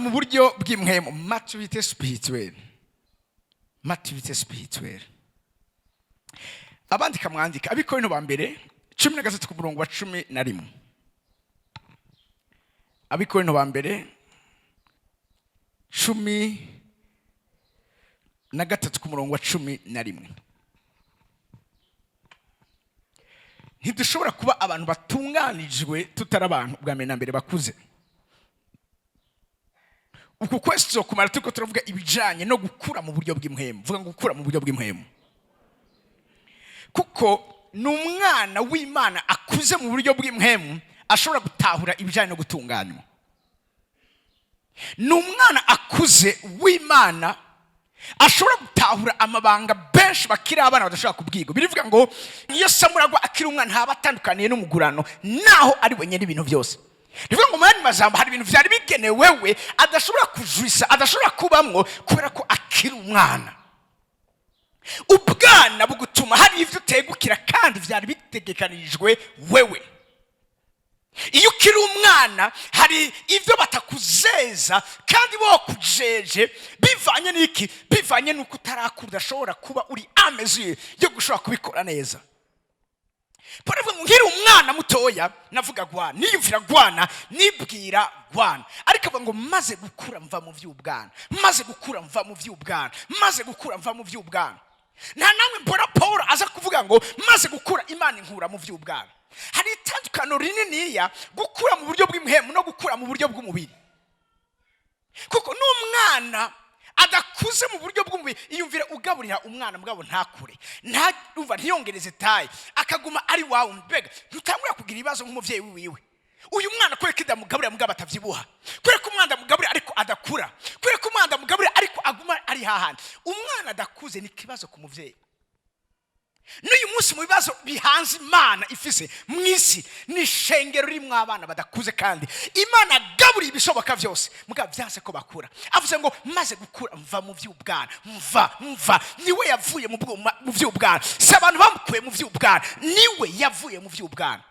Mu buryo bw'impwemu, maturité spirituelle, maturité spirituelle. Abandika mwandika Abikorinto ba mbere 13 ku murongo wa 11. Abikorinto ba mbere 13 ku murongo wa 11. Ntidushobora kuba abantu batunganijwe tutari abantu bwa mbere na mbere bakuze. Uku kwezi tuzokumara turiko turavuga ibijanye no gukura mu buryo bw'impwemu. Vuga ngo gukura mu buryo bw'impwemu, kuko ni umwana w'Imana akuze mu buryo bw'impwemu ashobora gutahura ibijanye no gutunganywa. Ni umwana akuze w'Imana ashobora gutahura amabanga benshi bakiri abana badashobora kubwirwa. Birivuga ngo iyo samuragwa akiri umwana ntaba atandukaniye n'umugurano, naho ari wenyine ibintu byose. Bivuga ngo mu yandi majambo, hari ibintu byari bigenewe we adashobora kujwisa, adashobora kubamwo kubera ko akiri umwana. Ubwana bugutuma hari ibyo utegukira kandi byari bitegekanijwe wewe. Iyo ukiri umwana hari ibyo batakuzeza kandi bokujeje. Bivanye n'iki? Bivanye n'uko utarakura, udashobora kuba uri à mesure yo gushobora kubikora neza. Paul avuga ngo nkiri umwana mutoya navuga gwana, niyumvira gwana, nibwira gwana, ariko avuga ngo maze gukura mva mu by'ubwana, maze gukura mva mu by'ubwana, maze gukura mva mu by'ubwana. Nta namwe mbona Paul aza kuvuga ngo maze gukura Imana inkura mu by'ubwana. Hari itandukano rininiya gukura mu buryo bw'impwemu no gukura mu buryo bw'umubiri, kuko n'umwana adakuze mu buryo bw'umubiri, iyumvire ugaburira umwana mugabo ntakure, ntumva, ntiyongereze taille, akaguma ari wawe. Mbega ntutangura kugira ibibazo nk'umubyeyi wiwe? Uyu mwana kubera ko idamugaburira mugabo atavyibuha, kubera ko umwana amugaburira ariko adakura, kubera ko umwana amugaburira ariko aguma ari hahandi. Umwana adakuze ni ikibazo ku muvyeyi. N'uyu munsi mu bibazo bihanze Imana ifise mu isi ni ishengero ririmo abana badakuze, kandi Imana agaburiye ibishoboka byose mugabo byanse ko bakura. Avuze ngo maze gukura mva mu by'ubwana. Mva niwe yavuye mu by'ubwana, si abantu bamukuye mu by'ubwana, niwe yavuye mu by'ubwana.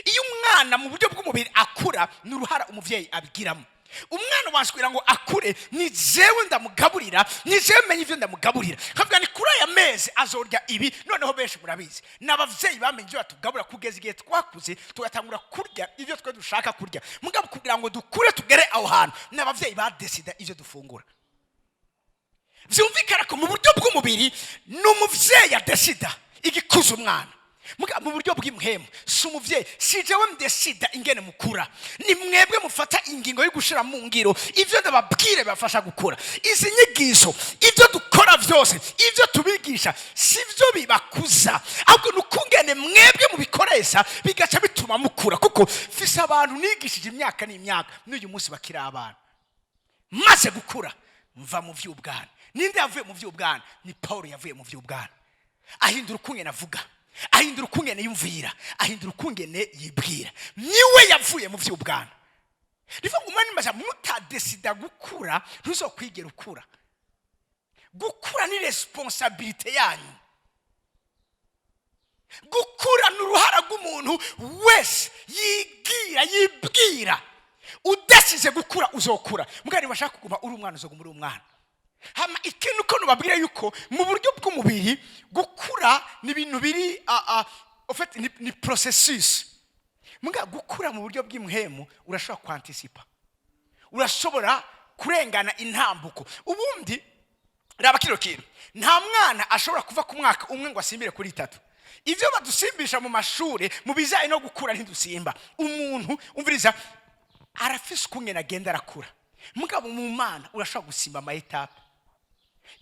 Iyo umwana mu buryo bw'umubiri akura, ni uruhara umubyeyi abigiramo. Umwana waje kugira ngo akure, ni jewe ndamugaburira, ni jewe menya ibyo ndamugaburira, nkavuga ni kuri aya mezi azorya ibi. Noneho benshi murabizi, ni abavyeyi bamenye ibyo batugaburira kugeza igihe twakuze tugatangura kurya ibyo twe dushaka kurya. Mugabo kugira ngo dukure tugere aho hantu, ni abavyeyi badesida ibyo dufungura. Vyumvikana ko mu buryo bw'umubiri ni umuvyeyi adesida igikuza umwana. Muga mu buryo bw'impwemu si umuvyeyi, si jewe mdesida ingene mukura, ni mwebwe mufata ingingo yo gushira mu ngiro ivyo ndababwire bibafasha gukura. Izi nyigisho, ivyo dukora vyose, ivyo tubigisha, si vyo bibakuza, ahubwo ni ukungene mwebwe mubikoresha bigaca bituma mukura. Kuko mfise abantu nigishije imyaka n'imyaka, n'uyu munsi bakiri abana. Maze gukura mva mu vy'ubwana. Ninde yavuye mu vy'ubwana? Ni Paul yavuye mu vy'ubwana, ahindura ukungene avuga, ahindura ukungene yumvira, ahindura ukungene yibwira. Niwe yavuye mu vy'ubwana. Rivuga ngo umwanya maze mutadesida gukura, ntuzokwigera ukura. Gukura ni responsabilité yanyu. Gukura ni uruhara rw'umuntu wese yigira, yibwira. Udasize gukura uzokura, mugabo niba bashaka kuguma uri umwana, uzoguma uri umwana. Hama ikintu ko nubabwira yuko mu buryo bw'umubiri gukura ni ibintu biri en fait, ni processus. Muga gukura mu buryo bw'impwemu urashobora kwantisipa, urashobora kurengana intambuko. Ubundi raba kino kintu: nta mwana ashobora kuva ku mwaka umwe ngo asimbire kuri itatu. Ibyo badusimbisha mu mashuri mu bijyanye no gukura ntidusimba. Umuntu, umviriza, arafise ukungene agenda arakura. Mugabo mu Mana urashobora gusimba ama étapes.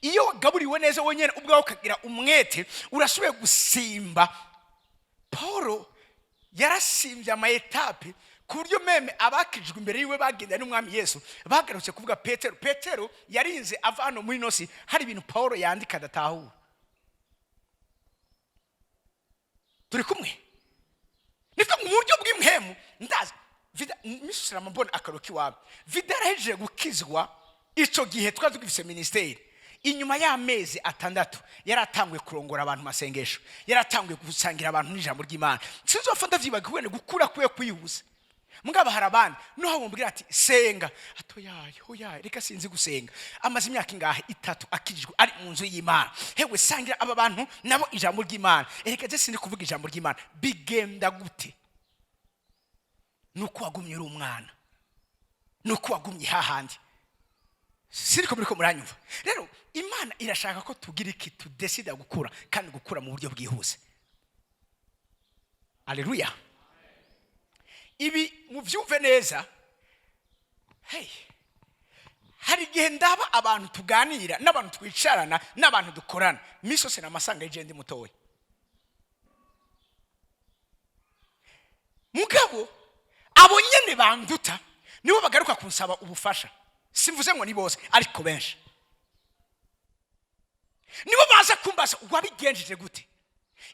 Iyo wagaburiwe neza wenyine ubwawe ukagira umwete, urashoboye gusimba. Paul yarasimbye ama étapes ku buryo même abakijwe imbere yiwe bagenda n'Umwami Yesu bagarutse kuvuga Petero. Petero yarinze ava hano muri nosi, hari ibintu Paul yandika adatahura. Turi kumwe? Niko mu buryo bw'impwemu ndazi vida misirama mbona akaro k'iwabo. Vida yarahejeje gukizwa ico gihe twari tugifise ministeri. Inyuma y'amezi 6 yaratanguye kurongora abantu masengesho, yaratanguye gusangira abantu n'ijambo ry'Imana. Sinzopfa ndavyibagiwe gukura kwe kwihuse. Mugabo hari abandi noho bamubwira ati senga, atoyaye, oyaye, reka sinzi gusenga. Amaze imyaka ingahe? 3 akijijwe, ari mu nzu y'Imana. Hewe, sangira aba bantu nabo ijambo ry'Imana. Ereka je sindi kuvuga ijambo ry'Imana. Bigenda gute? Nuko wagumye uri umwana, nuko wagumye hahandi. Siriko muriko muranyumva? Rero Imana irashaka ko tugira iki? Tudesida gukura, kandi gukura mu buryo bwihuse. Aleluya! Ibi mubyumve neza. Hey, hari igihe ndaba abantu tuganira n'abantu twicarana n'abantu dukorana, misi yose namasanga y'igende mutoya. Mugabo abo nyene banduta nibo bagaruka kunsaba ubufasha. Simvuze ngo ni bose, ariko benshi nibo baza kumbaza wabigenjeje gute.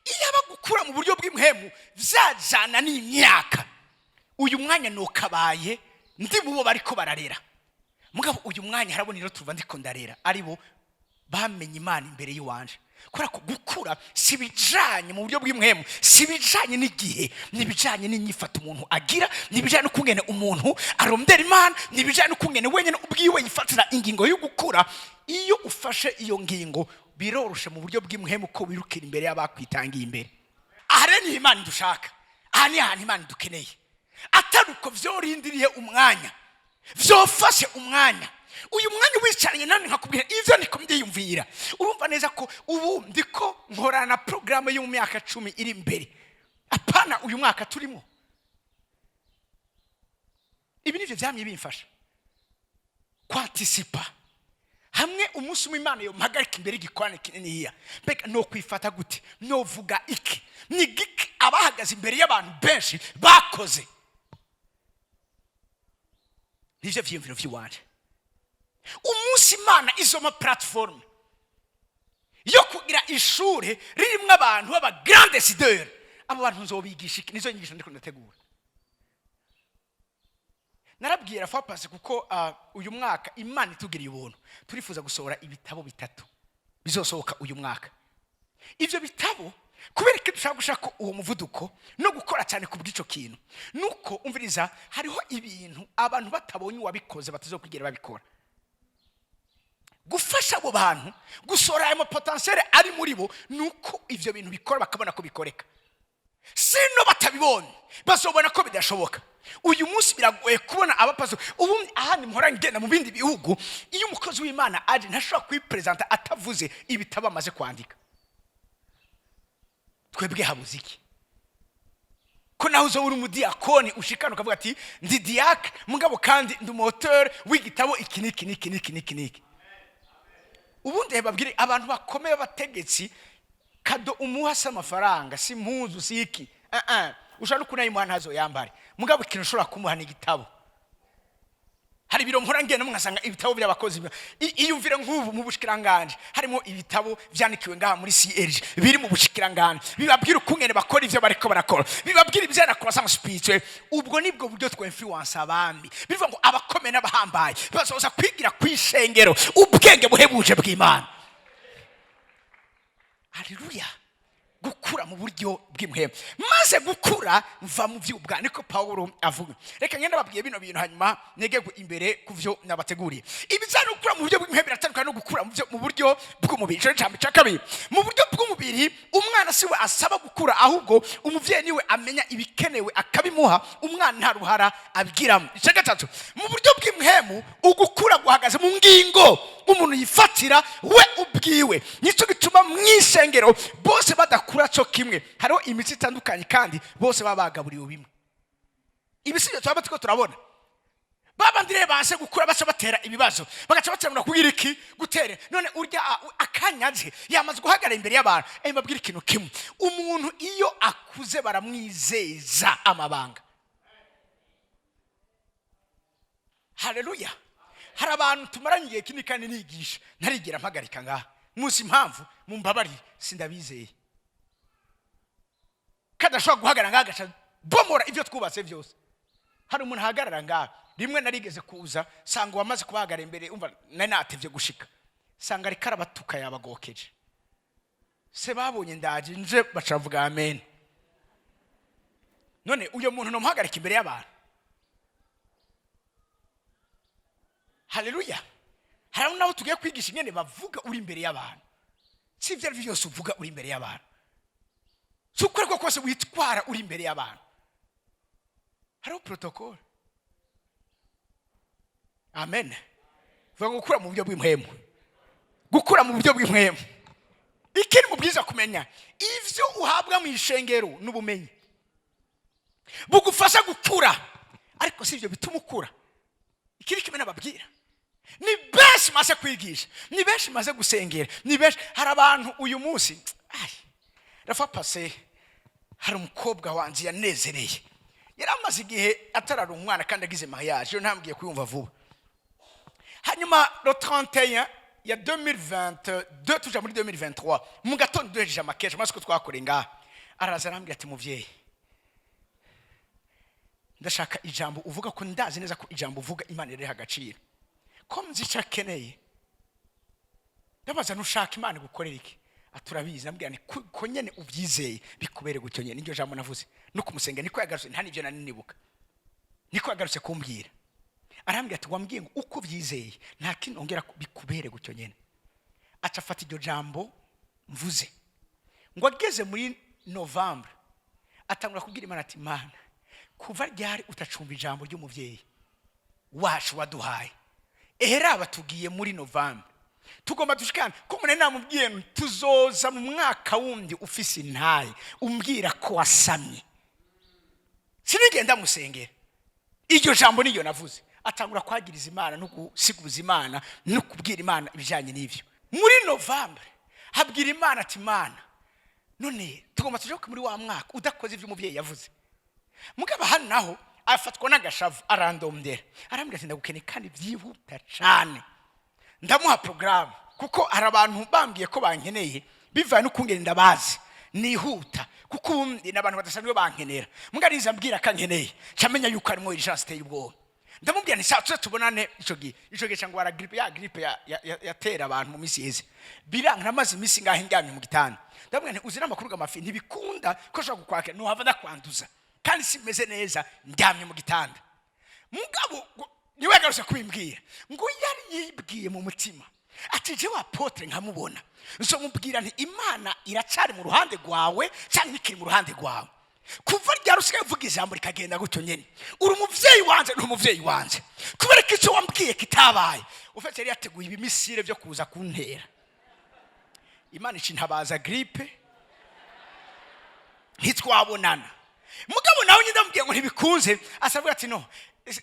Iyo aba gukura mu buryo bw'impwemu vyajana n'imyaka, uyu mwanya nukabaye ndi mubo bariko bararera. Mugabo uyu mwanya harabona rero tuva ndiko ndarera aribo bamenye Imana imbere y'iwanje, kubera ko gukura si bijanye mu buryo bw'impwemu, si bijanye n'igihe, ni bijanye n'inyifato umuntu agira, ni bijanye n'ukungene umuntu arondera Imana, ni bijanye n'ukungene wenyine ubwiwe yifatira ingingo yo gukura. Iyo ufashe iyo ngingo, biroroshe mu buryo bw'impwemu ko wirukira imbere y'abakwitangiye imbere. Aha rero niho Imana dushaka, aha ni ahantu Imana dukeneye. Atari uko vyorindiriye umwanya, vyofashe umwanya. Uyu mwanya wicaranye nani nkakubwira ivyo niko ndiyumvira, urumva neza ko ubu ndiko nkorana na porogaramu yo mu myaka 10 iri imbere, apana uyu mwaka turimo. Ibi nivyo vyamye bimfasha kwantisipa. Hamwe umunsi umwe Imana yompagarika imbere y'igikorane kininiya, mbega no kwifata gute? Novuga iki? Ni giki abahagaze imbere y'abantu benshi bakoze? Nivyo vyiyumviro vy'iwanje. Umunsi Imana izoma platform yo kugira ishure ririmwo abantu b'aba grand décideur, abo bantu nzobigisha iki? Nizo nyigisho ndiko ndategura. Narabwira fapasi kuko uyu mwaka Imana itugiriye ubuntu, turifuza gusohora ibitabo 3 bizosohoka uyu mwaka. Ivyo bitabo, kubera ko dushaka gushaka uwo muvuduko no gukora cyane ku bw'ico kintu, nuko umviriza, hariho ibintu abantu batabonye uwabikoze batazokwigera babikora. Gufasha abo bantu gusohora ayo mapotentiel ari muri bo, nuko ivyo bintu bikora bakabona ko bikoreka. Sino batabibonye bazobona ko bidashoboka. Uyu munsi biragoye kubona abapaso. Ubu ahandi mpora ngenda mu bindi bihugu, iyo umukozi w'Imana aje ntashobora kwipresenta atavuze ibitabo amaze kwandika. Twebwe habuze iki? Ko nawe uzoba uri umudiyakoni, ushikana ukavuga ati ndi diacre, mugabo kandi ndi umuauteur w'igitabo iki n'iki n'iki n'iki n'iki n'iki. Ubundi babwire abantu bakomeye b'abategetsi, cadeau umuha si amafaranga, si impuzu, si iki. Ushobora no kunayimuha ntazo yambare, mugabo ikintu ushobora kumuha ni igitabo. Hari ibiro mpora ngenda mwasanga ibitabo by'abakozi. Iyumvire nk'ubu mu bushikiranganje harimo ibitabo vyandikiwe ngaha muri CLG, biri mu bushikiranganje, bibabwira ukungene bakora ivyo bariko barakora, bibabwira ibijyana na croissance spirituelle. Ubwo nibwo buryo twa influence abami. Bivuga ngo abakomeye n'abahambaye bazoza kwigira ku ishengero ubwenge buhebuje bw'Imana. Haleluya! Gukura mu buryo bw'impwemu. Maze gukura mva mu by'ubwa, niko Pawulo avuga. Reka ngende babwiye bino bintu, hanyuma negegwe imbere ku byo nabateguriye. Ibijyanye no gukura mu buryo bw'impwemu biratandukanye no gukura mu buryo bw'umubiri. Ico ni cya kabiri. Mu buryo bw'umubiri, umwana si we asaba gukura, ahubwo umuvyeyi niwe amenya ibikenewe akabimuha. Umwana nta ruhara abigiramo. Icya gatatu, mu buryo bw'impwemu, ugukura guhagaze mu ngingo umuntu yifatira we ubwiwe. Nicyo gituma mu isengero bose badakura cyo kimwe. Hariho imico itandukanye, kandi bose baba bagaburiwe bimwe. Ibi si byo turaba turiko turabona babandi rero banse gukura, baca batera ibibazo, bagaca batangura kugira iki? Gutere. None urya akanyaje yamaze guhagarara imbere y'abantu. Mbabwire ikintu kimwe: umuntu iyo akuze baramwizeza amabanga. Haleluya! Hari abantu tumaranye igihe kinini kandi nigisha, ntarigera mpagarika ngaha. Munsi impamvu mumbabarire, sindabizeye kadashobora guhagarara ngaha agaca bomora ibyo twubatse byose. Hari umuntu ahagarara ngaha. Rimwe narigeze kuza, sanga uwamaze kubahagarara imbere, umva nari natevye gushika, sanga ariko arabatuka, yabagokeje. Se babonye ndaje nje, baca bavuga amen. None uyo muntu nomuhagarika imbere y'abantu? Haleluya! Hari n'abo tugiye kwigisha ingene bavuga uri imbere y'abantu. Si ibyo ari byo byose uvuga uri imbere y'abantu, si uko ariko kose witwara uri imbere y'abantu. Hariho protocole. Amen. Vuga ngo gukura mu buryo bw'impwemu, gukura mu buryo bw'impwemu. Ikindi mu bwiza kumenya, ivyo uhabwa mu ishengero n'ubumenyi bugufasha gukura, ariko si ibyo bituma ukura. Ikindi kimwe nababwira, ni benshi maze kwigisha, ni benshi maze gusengera, ni benshi. Hari abantu uyu munsi, ay, rafa pase, hari umukobwa wanjye yanezereye, yari amaze igihe atarara umwana kandi agize mariage, yo ntambwiye kuyumva vuba. Hanyuma le 31 ya 2022 tuja muri 2023, mu gatondo duhejeje amakesha maze ko twakoreye ngaha, araza arambwira ati: "Muvyeyi, ndashaka ijambo uvuga, ko ndazi neza ko ijambo uvuga Imana iriha agaciro, ko nzi icyo akeneye." Ndabaza: "Ntushaka Imana igukorera iki?" Aturabizi. Ndamubwira nti: "Ko nyene ubyizeye, bikubere gutyo nyene." Niryo jambo navuze no kumusenga, niko yagarutse, nta nibyo nari nibuka, niko yagarutse kumbwira. Arambwira ati: "Wambwiye ngo uko ubyizeye, nta kindi ongera, bikubere gutyo nyene." Aca afata iryo jambo mvuze, ngo ageze muri Novembre atangura kubwira Imana ati: "Imana, kuva ryari utacumva ijambo ry'umubyeyi wacu waduhaye? Ehera tugiye muri Novembre, tugomba dushikane ko umuntu namubwiye ngo tuzoza mu mwaka wundi ufise intaye umbwira ko wasamye." Sinigenda musengera, iryo jambo niyo navuze. Atangura kwagiriza Imana no gusiguza Imana no kubwira Imana ibijyanye n'ibyo. Muri Novembre habwira Imana ati: "Imana, none tugomba tuje muri wa mwaka udakoze ibyo umubyeyi yavuze?" Mugabo hano naho afatwa n'agashavu, arandomdera, arambwira ati: "Ndagukeneye kandi byihuta cane." Ndamuha porogaramu, kuko hari abantu bambwiye ko bankeneye, bivanye n'ukungene ndabazi nihuta, kuko ubundi ni abantu badasanzwe bankenera. Mugabo ambwira ko ankeneye, camenya yuko harimo urgence iteye ubwoba. Ndamubwira nti: "Saa tuze tubonane." Ico gihe cyangwa wara grippe, ya grippe yatera abantu mu minsi iheze, biranga. Namaze iminsi ngahe ndyamye mu gitanda. Ndamubwira nti: "Uzi n'amakuru gamafi, ntibikunda ko nshobora kukwakira, ntuhava ndakwanduza, kandi simeze neza, ndyamye mu gitanda." Mugabo niwe yagarutse kubimbwira, ngo yari yibwiye mu mutima ati: "Jewe apôtre nkamubona, nzomubwira nti Imana iracari mu ruhande rwawe cyangwa ntikiri mu ruhande rwawe? Kuva ryari usigaye uvuga ijambo rikagenda gutyo nyene? Uri umuvyeyi wanje, nturi umuvyeyi wanje? Kubera ko icyo wambwiye kitabaye." Ufite yari yateguye ibimisire byo kuza kuntera. Imana ica intabaza grippe, ntitwabonana. Mugabo nawe nyine ndamubwiye ngo ntibikunze, asavuga ati: "No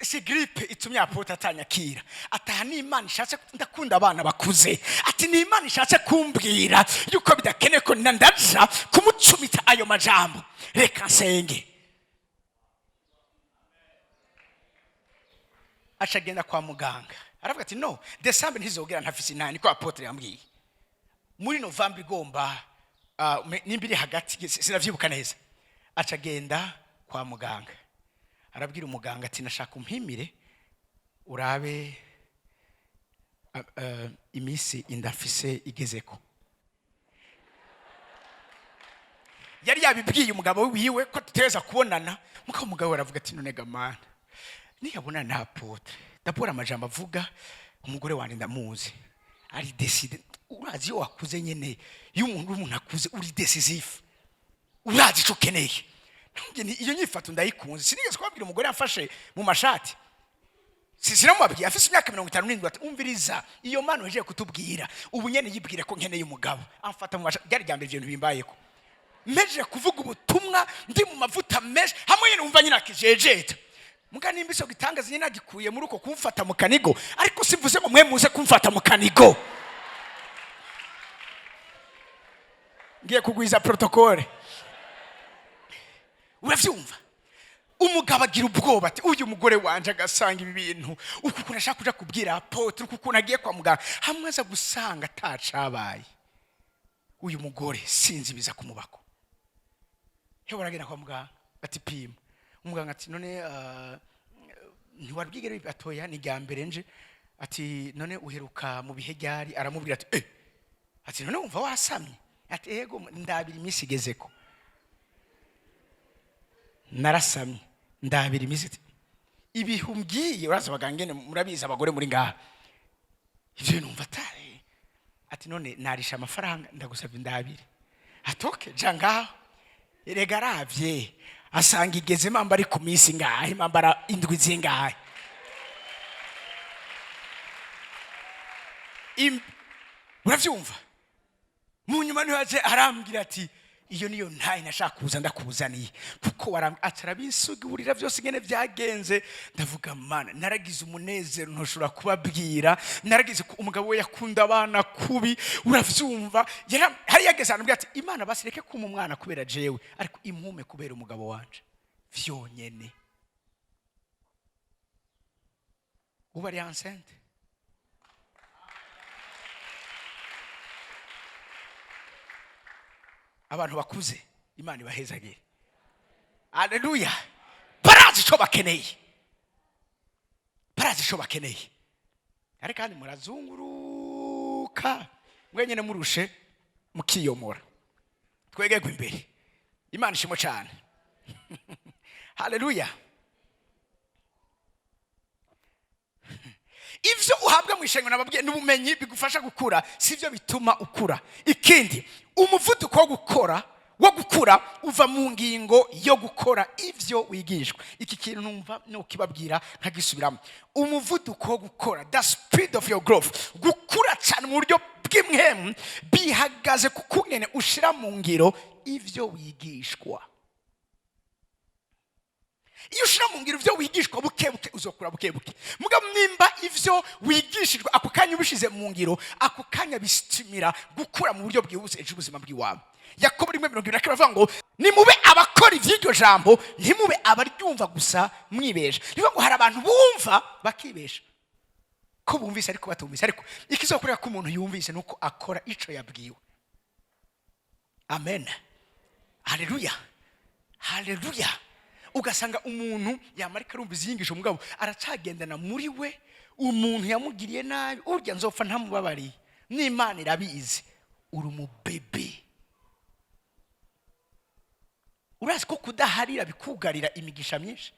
si grippe itumye apôtre atanyakira, ataha ni Imana ishatse. Ndakunda abana bakuze." Ati: "Ni Imana ishatse kumbwira yuko bidakeneye ko ndaja kumucumita ayo majambo, reka nsenge." Aca agenda kwa muganga, aravuga ati: "No, décembre ntizogera ntafise inani, niko apôtre yambwiye." Muri Novembre igomba nimba iri hagati, sinavyibuka neza. Aca agenda kwa muganga, arabwira umuganga ati: "Nashaka umpimire urabe iminsi inda mfise igezeko." Yari yabibwiye umugabo wiwe ko tuteza kubonana. Muka umugabo aravuga ati: "None gamana, niyabona na apôtre, ndabona amajambo avuga, umugore wanjye ndamuzi, ari décidé. Urazi iyo wakuze nyene, iyo umuntu akuze, uri décisif, urazi icyo ukeneye." Nanjye nti: "Iyo nyifato ndayikunze." Sinigeze kubabwira umugore yamfashe mu mashati. Sinamubabwiye afise imyaka 57, ati: "Umviriza, iyo mana uhejeje kutubwira ubu nyene, yibwire ko nkeneye umugabo." Amfata mu mashati. Ryari rya mbere ibyo bintu bimbayeko, mpejeje kuvuga ubutumwa, ndi mu mavuta menshi, hamwe nyine wumva nyine akijejeta. Muga nimba ico gitangaza nyine agikuye muri uko kumfata mu kanigo, ariko simvuze ngo mwe muze kumfata mu kanigo, ngiye kugwiza protocole. Uravyumva, umugabo agira ubwoba ati: "Uyu mugore wanje agasanga ibi bintu, uku kuntu ashaka kuja kubwira apôtre, uku kuntu agiye kwa muganga, hamwe aza gusanga atacabaye, uyu mugore sinzi biza kumubako." Hewe aragenda kwa muganga ati: "Pima." Umuganga ati: "None ntiwabwigere?" "Atoya, ni rya mbere nje." Ati: "None uheruka mu bihe ryari?" Aramubwira ati: "Eh." Ati: "None wumva wasamye?" Ati: "Ego, ndabira iminsi igezeko narasamye, ndabira iminsi." Ati: "Ibihe umbwiye, uraza abaganga ngene murabizi, abagore muri ngaha." Ivyo numva atari. Ati: "None narisha amafaranga, ndagusabye ndabire." Atoke ja ngaho. Erega aravye asanga igeze mamba ari ku minsi ngahe, mamba ara indwi zingahe. Uravyumva, mu nyuma niho yaje arambwira ati: "Iyo niyo ntaye nashaka kuza ndakuzaniye kuko warambwira." Aca arabinsugiburira byose ingene byagenze. Ndavuga: "Mana, naragize umunezero ntushobora kubabwira." Naragize ko umugabo we yakunda abana kubi. Uravyumva, hari yageze ahantu ambwira ati: "Imana basi reke kuma umwana kubera jewe, ariko impume kubera umugabo wanje vyonyene." Ubu ari enceinte. Abantu bakuze, Imana ibahezagire. Aleluya! Barazi icyo bakeneye, barazi icyo bakeneye. Ariko kandi murazunguruka mwenyine, murushe mukiyomora. Twegegwe imbere. Imana ishimo cyane. Haleluya! Ivyo uhabwa mu ishengero, nababwiye, n'ubumenyi bigufasha gukura, sivyo bituma ukura. Ikindi, umuvuduko wo gukora, wo gukura, uva mu ngingo yo gukora ivyo wigishwa. Iki kintu numva nukibabwira nkagisubiramo. Umuvuduko wo gukora, the speed of your growth, gukura cyane mu buryo bw'impwemu, bihagaze ku kungene ushira mu ngiro ivyo wigishwa. Iyo ushira mu ngiro ivyo wigishwa buke buke, uzokura buke buke. Mugabo nimba ivyo wigishijwe ako kanya ubishize mu ngiro ako kanya, bisitimira gukura mu buryo bwihuse ejo ubuzima bw'iwawe. Yakobo 1:22 avuga ngo: "Nimube abakora ivy'iryo jambo, ntimube abaryumva gusa mwibesha." Nivuga ngo hari abantu bumva bakibesha ko bumvise ariko batumvise. Ariko ikizokorera ko umuntu yumvise nuko akora ico yabwiwe. Amen, haleluya, haleluya! Ugasanga umuntu yamarika arumva izi mugabo aracagendana muri we umuntu yamugiriye nabi: "Urya nzopfa ntamubabariye, n'Imana irabizi." Uri umubebe. Urazi ko kudaharira bikugarira imigisha myinshi?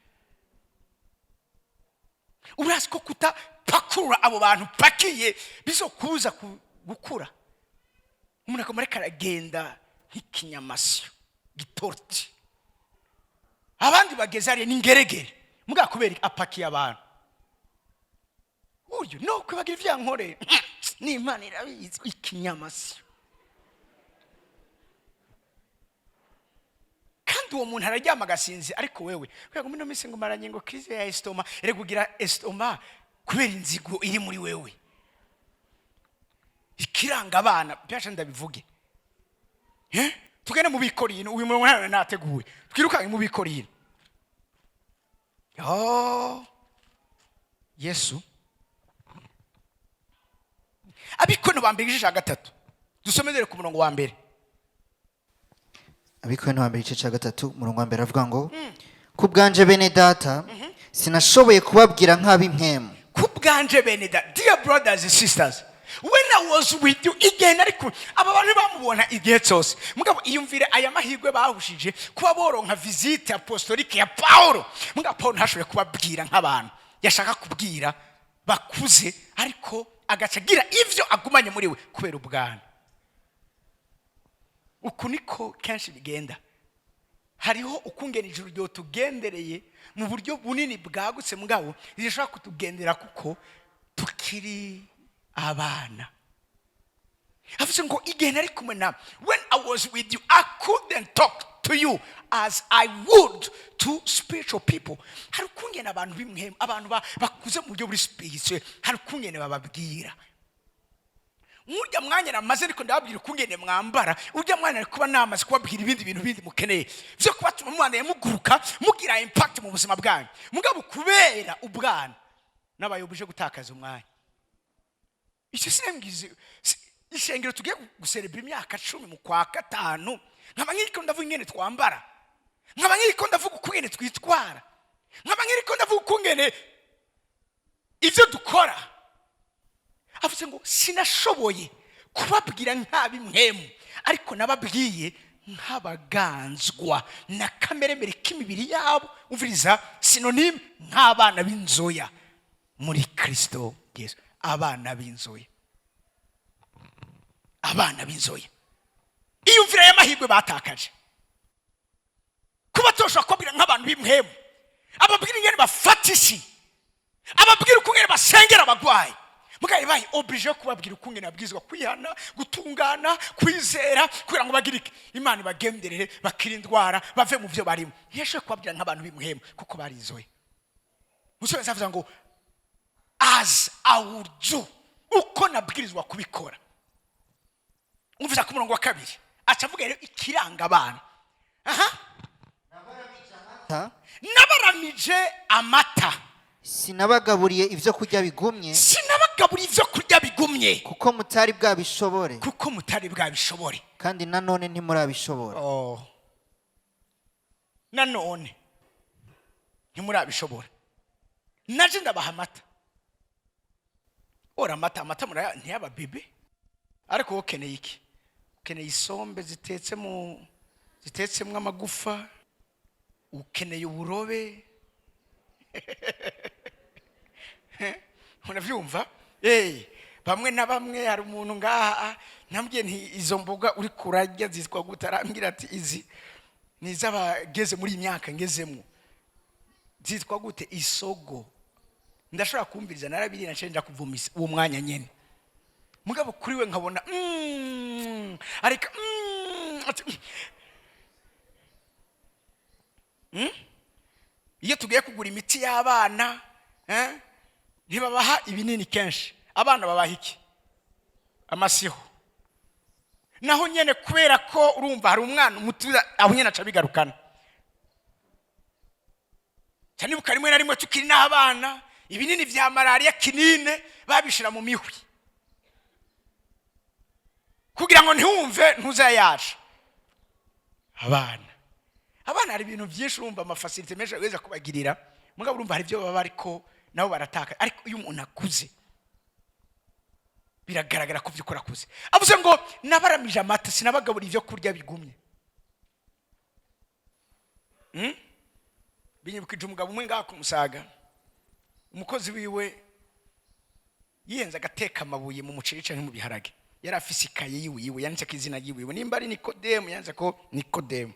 Urazi ko kutapakurura abo bantu pakiye bizokubuza gukura? Umuntu akaba ariko aragenda nk'ikinyamasyo gitorti, abandi bageze hariya n'ingeregere, mugabo kubera apakiye abantu uyu no kwibagira ivyankoreye n'Imana irabizi, ikinyamasyo. Kandi uwo muntu araryama agasinzi, ariko wewe kubera ngo mino minsi ngo maranye ngo crise ya estomac. Erega ugira estomac kubera inzigo iri muri wewe. Ikiranga abana byasha ndabivuge. Eh? Tugende mu Bikorino. Uyu murongo ntawe nateguwe. Twirukange mu Bikorino. Oh, Yesu! Abikorino ba mbere, igice cya gatatu, dusome dore ku murongo wa mbere. Abikorino wa mbere, igice cya gatatu, umurongo wa mbere, avuga ngo: "Ku bwanje, bene data, sinashoboye kubabwira nk'ab'impwemu." "Ku bwanje, bene data," dear brothers and sisters, when I was with you, igihe nari kumwe. Aba bantu bamubona igihe cyose, mugabo iyumvire aya mahirwe bahushije kuba boronka visite apostolique ya Paulo. Mugabo Paulo ntashoboye kubabwira nk'abantu yashaka kubwira bakuze, ariko agaca agira ivyo agumanye muri we kubera ubwana. Uku niko kenshi bigenda. Hariho ukungena ijuru ryotugendereye mu buryo bunini bwagutse, mugabo rirashobora kutugendera kuko tukiri abana. Avuze ngo: "Igihe nari kumwe nawe," when I was with you, I couldn't talk to you as I would to spiritual people. Hari ukungena abantu b'imwemu, abantu bakuze mu buryo buri spiritual, hari ukungene bababwira. Nk'urya mwanya namaze ariko ndababwira ukungene mwambara, urya mwanya ari kuba namaze kubabwira ibindi bintu bindi mukeneye byo kubatuma mubandanya muguruka, mugira impact mu buzima bwanyu. Mugabo kubera ubwana n'abayobuje gutakaza umwanya. Icyo sinambwize ishengero tugiye guserebura imyaka 10 mu kwa gatanu, nkaba nk'iriko ndavuga ingene twambara, nkaba nk'iriko ndavuga ukungene twitwara, nkaba nk'iriko ndavuga ukungene ibyo dukora. Avuze ngo: "Sinashoboye kubabwira nk'ab'impwemu, ariko nababwiye nk'abaganzwa na kameremere k'imibiri yabo." Umviriza synonyme: nk'abana b'inzoya muri Kristo Yesu. Abana b'inzoya. Abana b'inzoya, iyumvira y'amahirwe batakaje, kuba toshobora kubabwira nk'abantu b'impwemu, ababwira ingene bafata isi, ababwira ukungene basengera abagwayi. Mugabo bayi obligé kubabwira ukungene babwirizwa kwihana, gutungana, kwizera, kugira ngo bagire iki? Imana ibagenderere, bakire indwara, bave mu byo barimo. Ntiyashoboye kubabwira nk'abantu b'impwemu kuko barizoye. Umusore avuga ngo "as I would do", uko nabwirizwa kubikora. Umviza ku murongo wa 2, aca avuga rero ikiranga abana. Aha. Ta, Nabaramije amata. Sinabagaburiye ibyo kurya bigumye. Sinabagaburiye ibyo kurya bigumye. Kuko mutari bwabishobore. Kuko mutari bwabishobore. Kandi nanone ntimurabishobora. Oh. Nanone ntimurabishobora. Naje ndabaha amata. Ora amata, amata muraya ntiyaba bébé, ariko wowe ukeneye iki? Ukeneye isombe zitetse mu zitetsemo amagufa, ukeneye uburobe, urabyumva? Bamwe na bamwe, hari umuntu ngaha nambwiye nti: "Izo mboga uri kurarya zitwa gute?" Arambwira ati: "Izi ni iz'abageze muri iyi myaka ngezemo." Zitwa gute? Isogo. Ndashobora kumviriza, narabiriye, naciye nja kuvumisa uwo mwanya nyene. Mugabo kuri we nkabona areka ati, Iyo tugiye kugura imiti y'abana, ntibabaha ibinini kenshi. Abana babaha iki? Amasiho. Naho nyene kubera ko urumva hari umwana umuti aho nyene aca bigarukana cyane. Ibuka rimwe na rimwe tukiri n'abana, ibinini vya malariya, kinine, babishira mu mihwi kugira ngo ntiwumve ntuzayaca. Abana hari ibintu byinshi, urumva, ama facilités menshi bageza kubagirira, mugabo urumva hari ibyo baba bariko nabo barataka. Ariko iyo umuntu akuze, biragaragara ko by'ukuri akuze. Avuze ngo: "Nabaramije amata, sinabagaburiye ibyo kurya bigumye." Binyibukije umugabo umwe ngaha ku Musaga, umukozi wiwe yihenze agateka amabuye mu muceri canke mu biharage. Yari afise ikaye yiwiwe yanditse ko izina ryiwiwe, nimba ari Nikodemu, yanditse ko Nikodemu,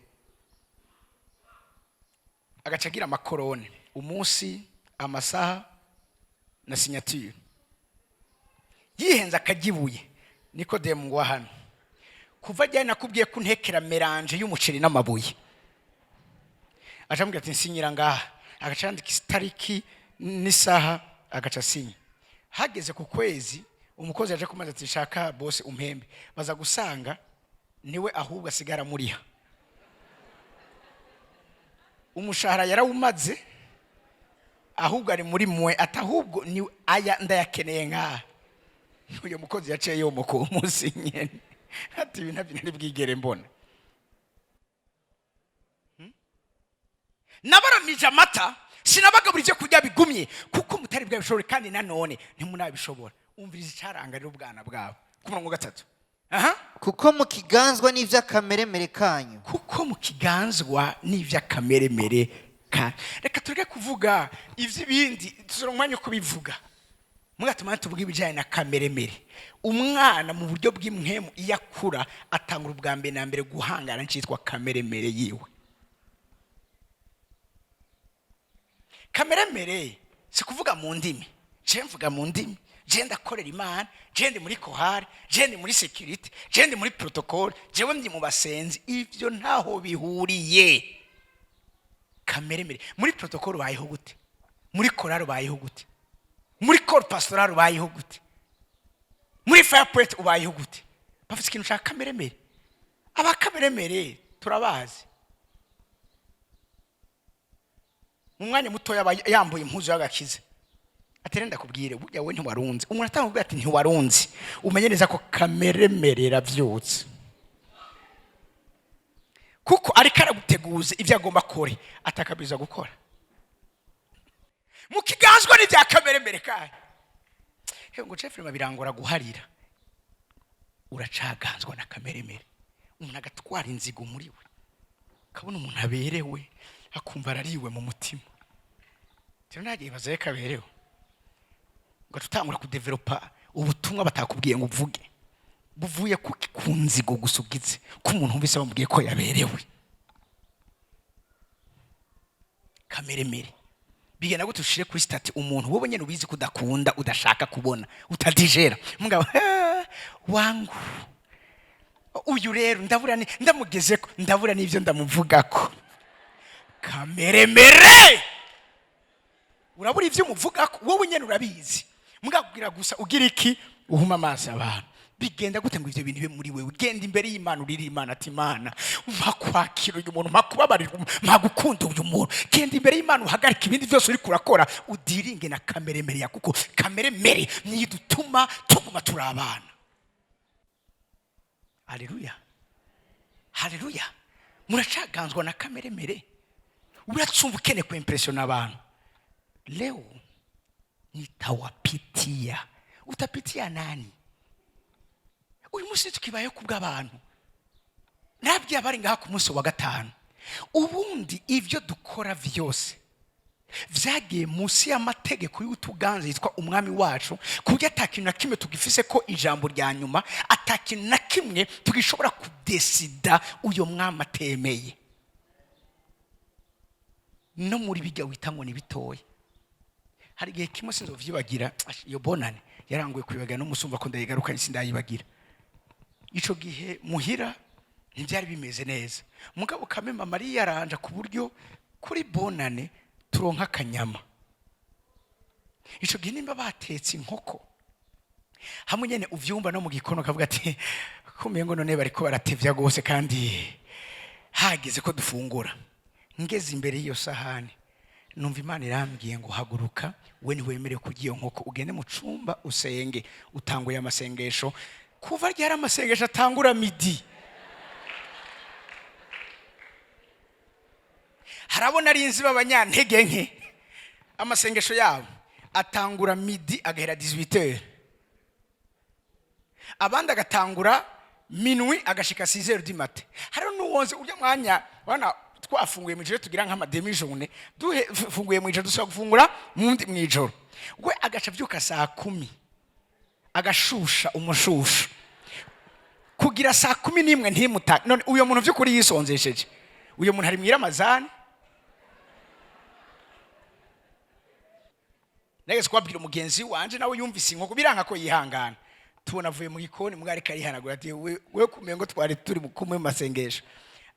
agaca agira amakorone, umunsi, amasaha na signature. Yihenze akajya ibuye, Nikodemu ngo: "Hano kuva ajyanye nakubwiye ko untekera mélange y'umuceri n'amabuye." Aca amubwira ati: "Nsinyira ngaha." Agaca yandika itariki n'isaha, agaca asinya. Hageze ku kwezi, umukozi yaje kumaza ati: "Shaka bose umpembe." Baza gusanga niwe ahubwo asigara amuriha umushahara, yarawumaze, ahubwo ari muri mwe, ati: "Ahubwo ni aya ndayakeneye." Nkaha uyu mukozi yaciye yomoka uwo munsi nyene, ati: "Ibi ntabyo nari bwigere mbona." Nabaramije amata, sinabagabura ibyo kurya bigumye, kuko mutari bwabishobore, kandi nanone ntimunabishobora. Umviriza icaranga rero ubwana bwabo ku murongo wa 3. Aha. Kuko mukiganzwa n'iby'akameremere kanyu. Kuko mukiganzwa n'iby'akameremere ka. Reka tureke kuvuga iby'ibindi, tuzura umwanya wo kubivuga. Mugatuma tuvuga ibijyanye na kameremere. Umwana mu buryo bw'impwemu, iyo akura, atangura ubwa mbere na mbere guhangana n'icyitwa kameremere yiwe. Kameremere si kuvuga mu ndimi: je mvuga mu ndimi, je ndakorera Imana, je ndi muri chorale, je ndi muri sécurité, je ndi muri protocole, jewe ndi mu basenzi. Ibyo ntaho bihuriye. Kameremere, muri protocole ubayeho gute? Muri chorale ubayeho gute? Muri corps pastoral ubayeho gute? Muri fire point ubayeho gute? Bafite ikintu cya kameremere. Abakameremere turabazi, mu mwanya mutoya aba yambuye impuzu y'agakiza. Ati: "Renda kubwire, burya we ntiwarunze." Umuntu atanga ati: "Ntiwarunze." Umenye neza ko kameremere iravyutse, kuko ariko araguteguza ibyo agomba kore atakabwiza gukora. Mukiganzwa n'ibya kameremere kayo. Hewe ngo chef, birangora guharira. Uracaganzwa na kameremere. Umuntu agatwara inzigo muri we, akabona umuntu aberewe akumva arariwe mu mutima. Rero ntagiye bazaye kaberewe ngo tutangura kudevelopa ubutumwa batakubwiye ngo uvuge, buvuye ku Ku nzigo gusa ugize ko umuntu wumvise bamubwiye ko yaberewe. Kameremere bigenda gute? Ushire kuri statut umuntu wowe nyene ubizi ko udakunda, udashaka kubona, utadigera. Mugabo "Wangu uyu rero ndabura ni ndamugezeko, ndabura n'ibyo ndamuvugako." Kameremere, urabura ibyo umuvugako, wowe nyene urabizi. Mugabwira gusa ugira iki? Uhuma amaso abantu. Bigenda gute ngo ivyo bintu bibe muri wewe? Genda imbere y'Imana, urira Imana ati: "Imana, mpa kwakira uyu muntu, mpa kubabarirwa, mpa gukunda uyu muntu." Genda imbere y'Imana, uhagarike ibindi byose uriko urakora, udiringe na kameremere ya, kuko kameremere niyo idutuma tuguma turi abana. Haleluya, haleluya! Muracaganzwa na kameremere. Uracumva ukeneye kuimpressiona abantu. Leo nitawapitia. Utapitia nani? Uyu munsi tukibayeho kubw'abantu. Nabwiye abari ngaha ku munsi wa gatanu, ubundi ibyo dukora byose vyagiye munsi y'amategeko y'utuganza yitwa umwami wacu, ku buryo ata kintu na kimwe tugifise ko ijambo rya nyuma, ata kintu na kimwe tugishobora kudesida uyo mwami atemeye. No muri bijya wita ngo ni bitoya, hari igihe kimwe sinzovyibagira. Iyo bonane yaranguye kwibagira n'umusumva ko ndayigarukanye, sindayibagira. Ico gihe muhira ntibyari bimeze neza, mugabo kamema Mariya yaranja ku buryo kuri bonane turonka akanyama. Ico gihe nimba batetse inkoko hamwe nyene uvyumva no mu gikono, ukavuga ati: "Kumeye ngo none bariko baratevya gose kandi hageze ko dufungura." Ngeze imbere y'iyo sahani, numva Imana irambwiye ngo: "Haguruka, we ntiwemerewe kurya iyo nkoko, ugende mu cumba usenge." Utanguye amasengesho. Kuva ryari amasengesho atangura midi? Harabona ari inzi b'abanyantege nke, amasengesho yabo atangura midi agahera 18h, abandi agatangura minuit agashika 6h du matin. Hari n'uwonze ujya mwanya wana twafunguye mw'ijoro, tugira nk'ama demi-journée, dufunguye mw'ijoro, dusubira gufungura mundi mw'ijoro. We agaca avyuka saa 10, agashusha umushushu kugira saa 11 ntimuta. None uyo muntu vy'ukuri yisonzesheje? Uyo muntu ari mw'iramazani. Nageze kubabwira umugenzi wanje, nawe yumvise inkoko biranga ko yihangana. Tubona avuye mu gikoni, mbwa ariko arihanagura, ati: We kumenya ngo twari turi kumwe mu masengesho."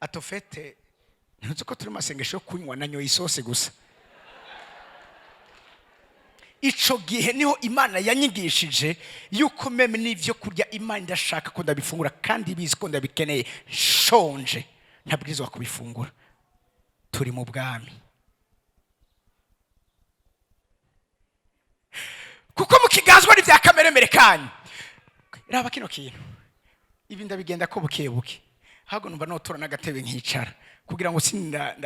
Atofete ntuzi ko turi mu masengesho yo kunywa, nanyoye isosi gusa. Ico gihe niho Imana yanyigishije yuko même n'ivyo kurya Imana idashaka ko ndabifungura kandi ibizi ko ndabikeneye, nshonje ntabwirizwa kubifungura. Turi mu bwami, kuko mukiganzwa n'ibya kameremere kanyu. Raba kino kintu, ibi ndabigenda ko buke buke, ahubwo numva notora n'agatebe nkicara kugira ngo sinda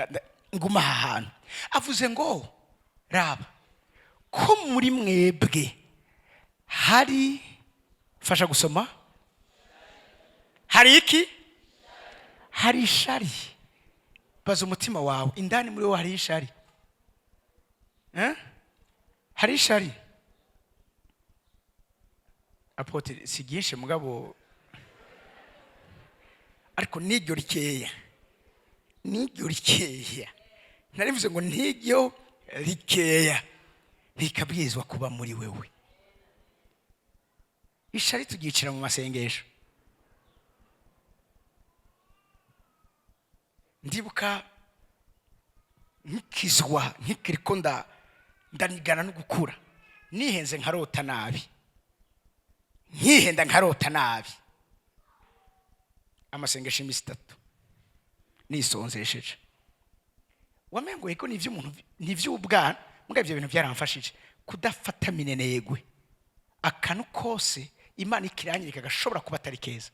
nguma aha hantu. Avuze ngo: "Raba ko muri mwebwe hari", fasha gusoma, hari iki? Hari ishari. Baza umutima wawe indani muri wowe, hari ishari? Eh? Hari ishari? Apôtre, si ryinshi mugabo, ariko n'iryo rikeya, n'iryo rikeya, narivuze ngo n'iryo rikeya ntikabwirizwa kuba muri wewe. Ishari turyicira mu masengesho. Ndibuka nkikizwa, nkikiriko ndanigana no gukura, nihenze nkarota nabi, nkihenda nkarota nabi, amasengesho iminsi 3 nisonzesheje. Wamengoye ko nivy'umuntu, nivy'ubwana, muga ivyo bintu byaramfashije kudafata minenegwe akantu kose Imana ikiranyereka gashobora kuba atari keza,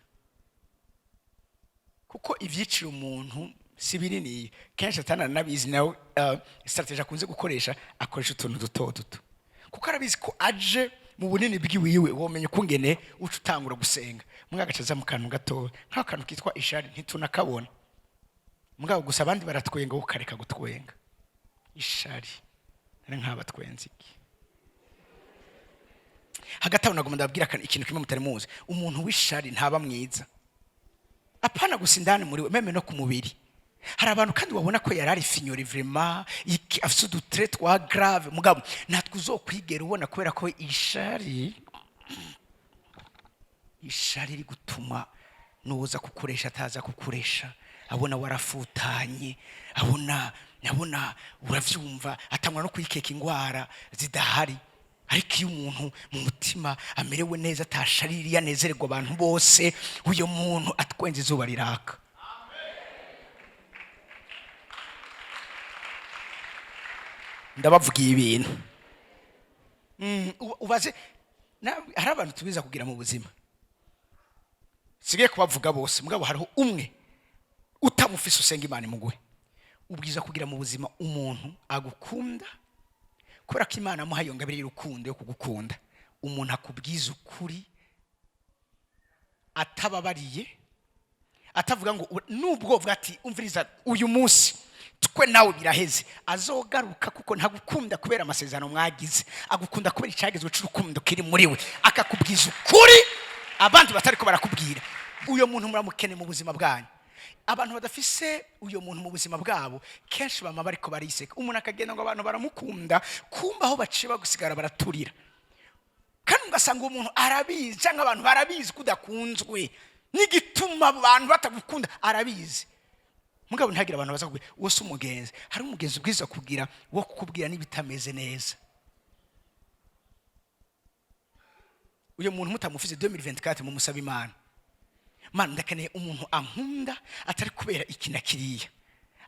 kuko ivyicira umuntu si binini. Kenshi atananabizi nawe, stratégie akunze gukoresha, akoresha utuntu duto duto, kuko arabizi ko aje mu bunini bwiwiwe womenya ukungene uca utangura gusenga. Mugabo agaca aza mu kantu gatoya, nk'akantu kitwa ishari ntitunakabona, mugabo gusa abandi baratwenga, wowe ukareka gutwenga. Ishari nari nk'abatwenze iki? Hagati aho nagomba ndababwira ikintu kimwe mutari muzi: umuntu w'ishari ntaba mwiza. Apana gusa indani muri we, même no ku mubiri. Hari abantu kandi wabona ko yari ari finyori, vraiment afite udutraits twa grave, mugabo natwe uzokwigera ubona, kubera ko ishari riri gutuma nuza kukuresha ataza kukuresha, abona warafutanye, abona uravyumva, atangwa no kwikeka ingwara zidahari. Ariko iyo umuntu mu mutima amerewe neza, atashaririye, anezererwa abantu bose, uyo muntu atwenza izuba riraka. Ndabavugiye ibintu. Ubaze hari abantu tubiza kugira mu buzima, sigaye kubavuga bose, mugabo hariho umwe utamufise usenga Imana imuguhe. Ubwiza kugira mu buzima umuntu agukunda, kubera ko Imana amuha iyo ngabire y'urukundo yo kugukunda. Umuntu akubwiza ukuri atababariye, atavuga ngo nubwo uvuga ati: "Umviriza, uyu munsi twe nawe biraheze," azogaruka, kuko ntagukunda kubera amasezerano mwagize, agukunda kubera icyagezwe cy'urukundo kiri muri we, akakubwiza ukuri abandi batari ko barakubwira. Uyo muntu muramukene mu buzima bwanyu. Abantu badafise uyo muntu mu buzima bwabo, kenshi bama bariko bariseka. Umuntu akagenda ngo abantu baramukunda, kumba aho baciye bagusigara baraturira, kandi ugasanga uwo muntu arabizi, cyangwa abantu barabizi ko udakunzwe, n'igituma abo bantu batagukunda arabizi, mugabo ntihagire abantu baza kubwira. Uwo si umugenzi. Hari umugenzi ubwiza kugira wo kukubwira n'ibitameze neza. Uyu muntu mutamufise 2024, mumusaba Imana: "Mana, ndakeneye umuntu ankunda atari kubera iki na kiriya."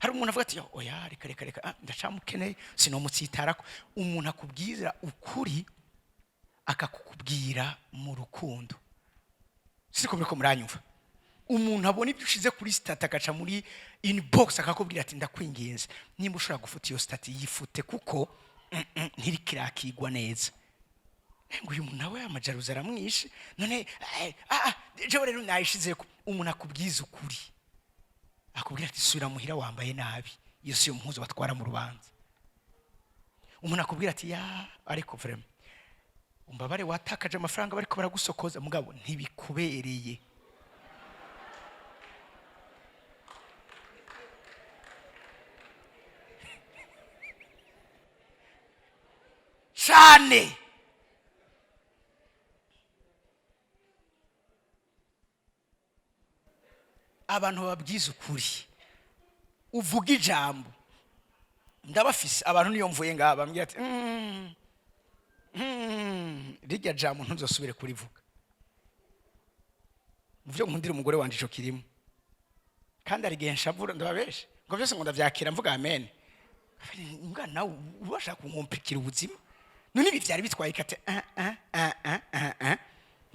Hari umuntu avuga ati: "Yo, oya, reka, reka, reka, ndacamukeneye, sinomutsitarako." Umuntu akubwira ukuri, akakukubwira mu rukundo. Siko muriko muranyumva? Umuntu abona ibyo ushize kuri statut, agaca muri inbox akakubwira ati: "Ndakwinginze, nimba ushobora gufuta iyo statut, yifute, kuko ntiriko irakigwa neza." Ngo uyu muntu nawe amajaruzi aramwishe none. Jewe rero nayishize ko umuntu akubwiza ukuri, akubwira ati: "Subira muhira, wambaye nabi, iyo si yo mpuzu batwara mu rubanza." Umuntu akubwira ati: "Ya, ariko vraiment umbabare, watakaje amafaranga bariko baragusokoza, mugabo ntibikubereye." Cyane abantu bababwiza ukuri, uvuga ijambo. Ndabafise abantu, niyo mvuye ngaha bambwira ati: "Rirya jambo ntuzosubire kurivuga." Mu byo nkundira umugore wanje ico kirimo, kandi hari igihe nshavura, ndababeshe ngo byose ngo ndavyakira, mvuga amen. Mbwa nawe ubasha kunkomplikira ubuzima. None ibi vyari bitwaye kate? Ah, ah, ah, ah, ah, ah.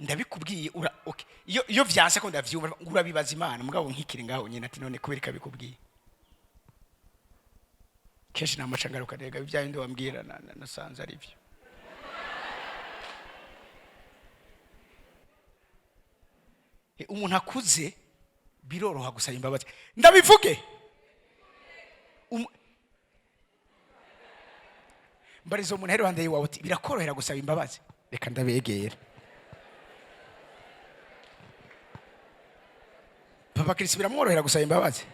Ndabikubwiye ura okay. Iyo vyanse ko ndavyumva, ngo urabibaza Imana, mugabo nkikiri ngaho nyine ati: "None kubera ikabikubwiye?" Kenshi namaca ngaruka rega ibya bindi wambwira nasanze ari byo. Umuntu akuze biroroha gusaba imbabazi. Ndabivuge. Mbariza umuntu ari iruhande yiwawe uti: "Birakorohera gusaba imbabazi?" Reka ndabegera. Papa Kirisi, biramworohera gusaba imbabazi?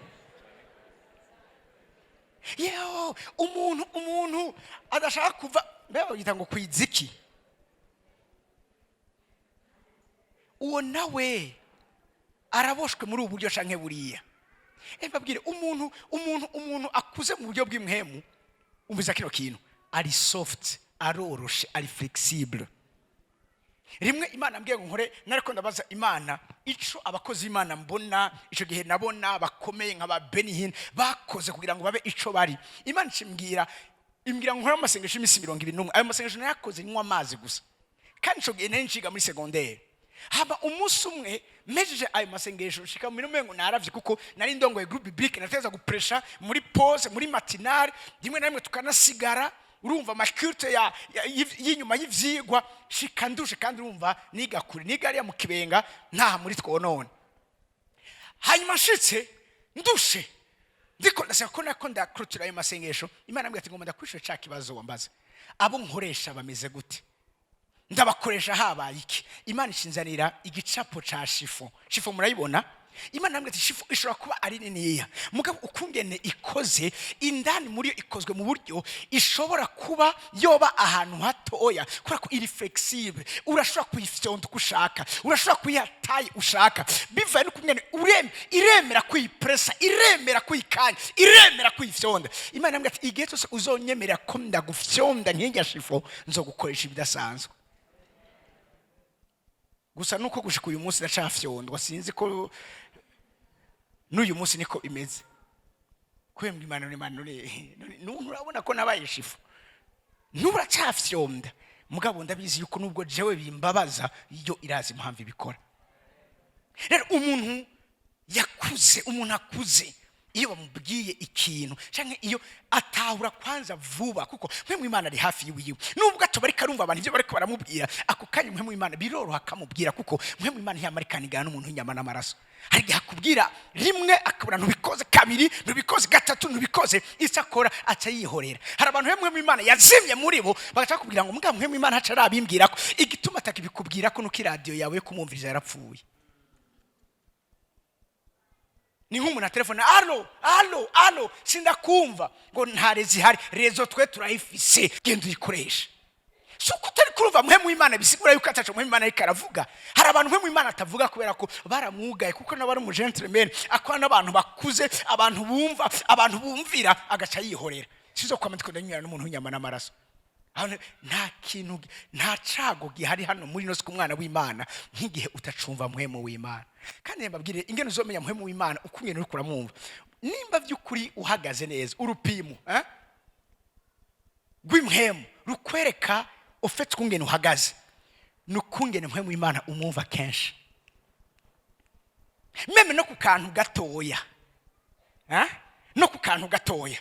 Yewe, umuntu adashaka kuva mbega bagita ngo kwiziki, uwo nawe araboshwe muri ubu buryo canke buriya. Mbabwire, umuntu akuze mu buryo bw'imwemu, umviza kino kintu, ari soft, aroroshe, ari flexible. Rimwe Imana ambwiye ngo nkore, nariko ndabaza Imana ico abakozi b'Imana mbona ico gihe nabona bakomeye nka ba Benny Hinn bakoze kugira ngo babe ico bari. Imana imbwira ngo nkore amasengesho y'iminsi 21. Ayo masengesho nayakoze nywa amazi gusa, kandi ico gihe nari nciga muri secondaire. Haba umunsi umwe mpejeje ayo masengesho, nshika mu minwe ngo naravye, kuko nari ndongoye groupe biblique, nateza gupresha muri pause, muri matinale, rimwe na rimwe tukanasigara, urumva, amaculte y'inyuma y'ivyigwa. Shika ndushe, kandi urumva niga kure, niga ariya mu Kibenga, ntaha muri twonone. Hanyuma nshitse ndushe, ndiko ndasaba ko nako ndakurikira ayo masengesho, Imana ambwira ati: "Ngomba ndakwishura ca kibazo wambaza, abo nkoresha bameze gute?" Ndabakoresha. Habaye iki? Imana ishinzanira igicapo ca chiffon. Chiffon murayibona. Imana yambwiye ati: "Chiffon ishobora kuba ari niniya, mugabo ukungene ikoze indani muri yo, ikozwe mu buryo ishobora kuba yoba ahantu hatoya, kubera ko iri flexible. Urashobora kuyifyonda uko ushaka, urashobora kuyiha taille ushaka, bivaye n'ukungene iremera kuyipresa, iremera kuyikanya, iremera kuyifyonda." Imana yambwiye ati: "Igihe cyose uzonyemerera ko ndagufyonda nk'irya chiffon, nzogukoresha ibidasanzwe." Gusa nuko gushika uyu munsi ndacafyondwa, sinzi ko n'uyu munsi niko imeze. Kwembwa Imana none, none none urabona ko nabaye chiffon, nturacafyonda. Mugabo ndabizi yuko nubwo jewe bimbabaza, yo irazi impamvu ibikora. Rero umuntu yakuze, umuntu akuze, iyo bamubwiye ikintu canke iyo atahura kwanza vuba, kuko Mpwemu Imana ari hafi yiwiwe. Nubwo atoba ariko arumva abantu ibyo bariko baramubwira ako kanya, Mpwemu Imana biroroha akamubwira, kuko Mpwemu Imana ntiyamara ikanigana n'umuntu w'inyama n'amaraso. Hari igihe akubwira rimwe akabona ntubikoze, kabiri ntubikoze, gatatu ntubikoze, icyo akora aca yihorera. Hari abantu Mpwemu Imana yazimye muri bo, bagaca bakubwira ngo mbwa Mpwemu Imana haca arabimbwira ko igituma atakibikubwira ko nuko iradiyo yawe yo kumwumviriza yarapfuye. Ni nk'umuntu atelefone: "Allô, allô, allô, sindakumva." Ngo nta réseau ihari. Réseau twe turayifise, genda uyikoreshe. Si uko utari kurumva Mpwemu Imana bisigura yuko ataco Mpwemu Imana ariko aravuga. Hari abantu Mpwemu Imana atavuga kubera ko baramwugaye, kuko nawe ari umugentleman, akora n'abantu bakuze, abantu bumva, abantu bumvira, agaca yihorera. Sizo kwama ndiko ndanyura n'umuntu w'inyama n'amaraso. Aho nta kintu, nta cago gihari hano muri ino si ku mwana w'Imana nk'igihe utacumva Mpwemu w'Imana. Kandi mbabwire ingene uzomenya Mpwemu w'Imana, uko ingene uriko uramwumva, nimba by'ukuri uhagaze neza. Urupimo rw'impwemu rukwereka ufite ukungene uhagaze ni ukungene Mpwemu w'Imana umwumva kenshi, même no ku kantu gatoya, eh? No ku kantu gatoya.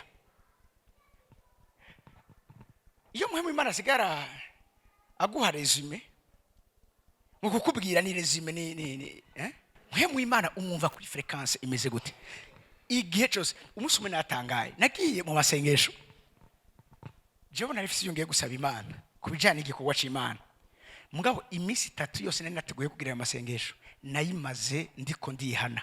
Iyo Mpwemu w'Imana asigara aguha résumé mu kukubwira, ni résumé ni eh? Mpwemu w'Imana umwumva kuri fréquence imeze gute igihe cyose? Umunsi umwe natangaye, nagiye mu masengesho. Jewe nari mfise iyo ngiye gusaba Imana ku bijyanye n'igikorwa cy'Imana, mugabo iminsi 3 yose nari nateguye kugira ayo masengesho nayimaze ndiko ndihana,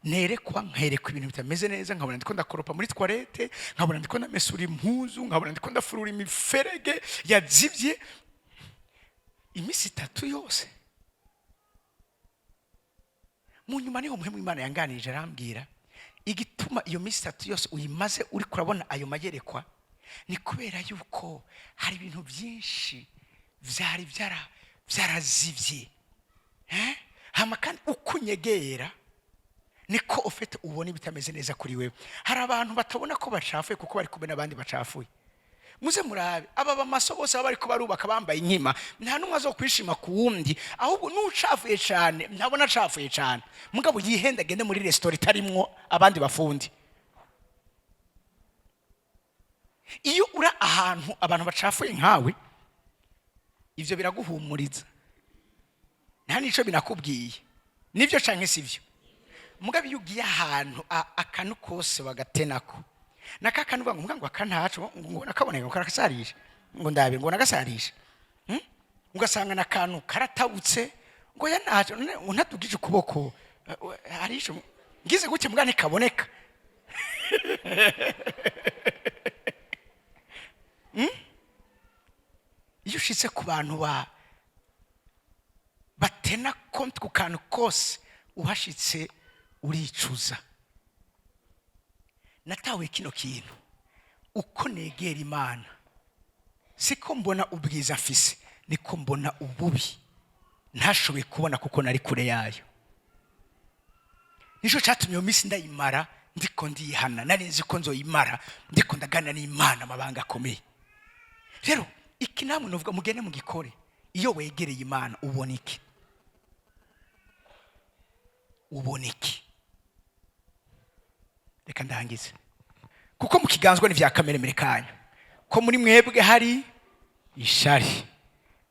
nerekwa, nkerekwa ibintu bitameze neza. Nkabona ndiko ndakoropa muri toilette, nkabona ndiko ndamesura impuzu, nkabona ndiko ndafurura imiferege yazibye, iminsi 3 yose. Mu nyuma niho Mpwemu Imana yanganirije, arambwira: "Igituma iyo minsi 3 yose uyimaze uri kurabona ayo mayerekwa ni kubera yuko hari ibintu byinshi vyari vyarazivye, eh? Hama kandi uko unyegera niko ufite ubona ibitameze neza kuri wewe." Hari abantu batabona ko bacafuye kuko bari kumwe n'abandi bacafuye. Muze murabe aba bamaso bose baba bariko barubaka bambaye inkima, nta n'umwe azokwishima ku wundi. Ahubwo n'ucafuye cyane ntabona acafuye cyane, mugabo yihenda agende muri resitora itarimwo abandi bafundi. Iyo uri ahantu abantu bacafuye nkawe, ivyo biraguhumuriza, nta nico binakubwiye. Nibyo canke sivyo? Mugabo iyo ugiye ahantu akantu kose bagatenako, naka kantu ngo ngo aka ntaco, ngo nakaboneka ngo karakasarisha, ngo ndabe ngo nagasarisha, Ugasanga nakantu karatabutse, ngo ya ntaco none, ngo ntadugije ukuboko, hari ico ngize gutya mbwa ntikaboneka. Iyo ushitse ku bantu ba batena konti ku kantu kose, uhashitse uricuza. Natahuye kino kintu: uko negera Imana, siko mbona ubwiza mfise, niko mbona ububi ntashoboye kubona kuko nari kure yayo. Nicyo cyatumye iyo minsi ndayimara ndiko ndihana. Nari nzi ko nzoyimara ndiko ndaganira n'Imana amabanga akomeye. Rero iki namwe nuvuga mugende mugikore. Iyo wegereye Imana ubona iki? Ubona iki? Reka ndangize. Kuko mukiganzwa n'ivya kameremere kanyu, ko muri mwebwe hari ishari